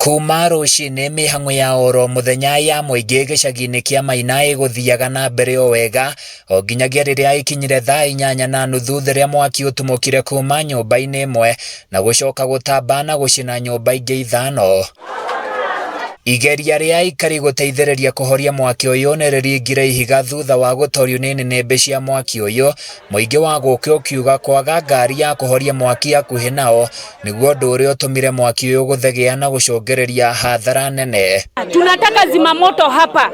Kuma rũcinĩ mĩhang'o ya oro mũthenya ya mũingĩ gĩcagi-inĩ kĩa Maina ĩgũthiaga na mbere o wega o nginyagia rĩrĩa ĩkinyire thaa 8:30 rĩrĩa mwaki ũtumũkire kuma nyũmba-inĩ ĩmwe na gũcoka gũtamba na gũcina nyũmba ingĩ ithano. Igeria rĩa aikari gũteithĩrĩria kũhoria mwaki ũyũ nĩ rĩringire ihiga thutha wa gũtorio nĩ nĩnĩmbĩ cia mwaki ũyũ, mũingĩ wa gũkũ ũkiuga kwaga ngari ya kũhoria mwaki hakuhĩ nao nĩguo ũndũ ũrĩa ũtũmire mwaki ũyũ gũthegea na gũcũngĩrĩria hathara nene. Tunataka zimamoto hapa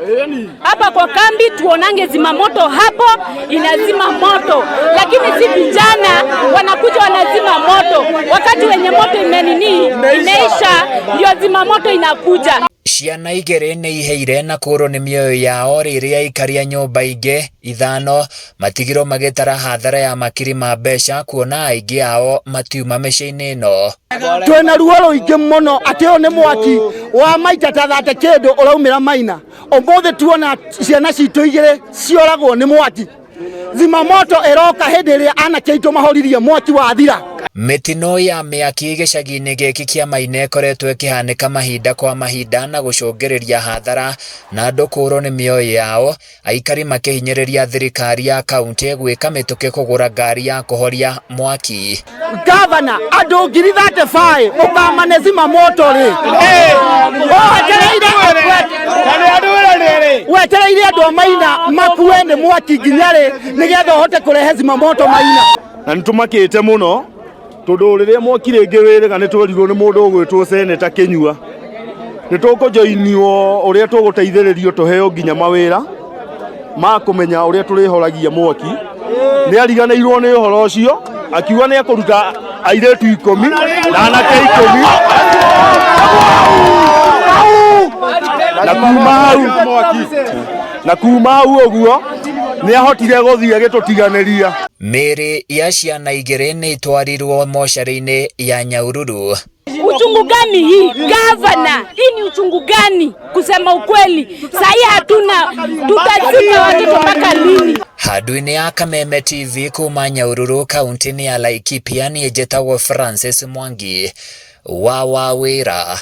hapa kwa kambi, tuonange zimamoto hapo inazima moto, lakini si vijana wanakuja wanazima moto wakati wenye moto imenini imeisha, ndio zimamoto inakuja. Ciana igĩrĩ nĩ iheire na kũũrwo nĩ mĩoyo yao rĩrĩa aikari a nyũmba ingĩ ithano matigirwo magĩtara hathara ya makiri ma mbeca kuona aingĩ ao matiuma mĩciĩ-inĩ ĩno. Twĩna ruo rũingĩ mũno atĩ ũyũ nĩ mwaki wa maita ta thate kĩndũ ũraumĩra Maina. Ũmũthĩ tuona ciana citũ igĩrĩ cioragwo nĩ mwaki. Zimamoto ĩroka hĩndĩ ĩrĩa anake aitũ mahoririe mwaki wathira. Mĩtino ya mĩaki gĩcagi-inĩ gĩkĩ kĩa Maina ĩkoretwo ĩkĩhanĩka mahinda kwa mahinda na gũcũngĩrĩria hathara na andũ kũũrwo nĩ mĩoyo yao, aikari makĩhinyĩrĩria thirikari ya kaunti gwĩka mĩtũkĩ kũgũra ngari ya kũhoria mwaki. Gavana, andũ 35,000 ũkamane zimamoto rĩ, wetereire andũ a Maina makue nĩ mwaki nginya rĩ nĩgetha ũhote kũrehe zimamoto Maina? Na nĩ tũmakĩte mũno tondũ rĩrĩa mwaki rĩngĩ wĩrĩga nĩ twerirwo nĩ mũndũ ũgwĩtwo seneta Kĩnyua nĩ tũkũjoinio ũrĩa tũgũteithĩrĩrio tũheo nginya mawĩra ma kũmenya ũrĩa tũrĩhoragia mwaki. Nĩ ariganĩirwo nĩ ũhoro ũcio, akiuga nĩ ekũruta airĩtu 10 na anake 10, na kuma hau ũguo nĩ ahotire gũthiĩ agĩtũtiganĩria. Mĩĩrĩ ya ciana igĩrĩ nĩ itwarirwo mocarĩ-inĩ ya Nyahururu. Uchungu gani hii gavana? Hii ni uchungu gani? Kusema ukweli, sahii hatuna, tutazika watoto mpaka lini? Handũ-inĩ ya Kameme TV kuma Nyahururu kaunti-inĩ ya Laikipia, niĩ njĩtagwo Francis Mwangi wa Wawĩra.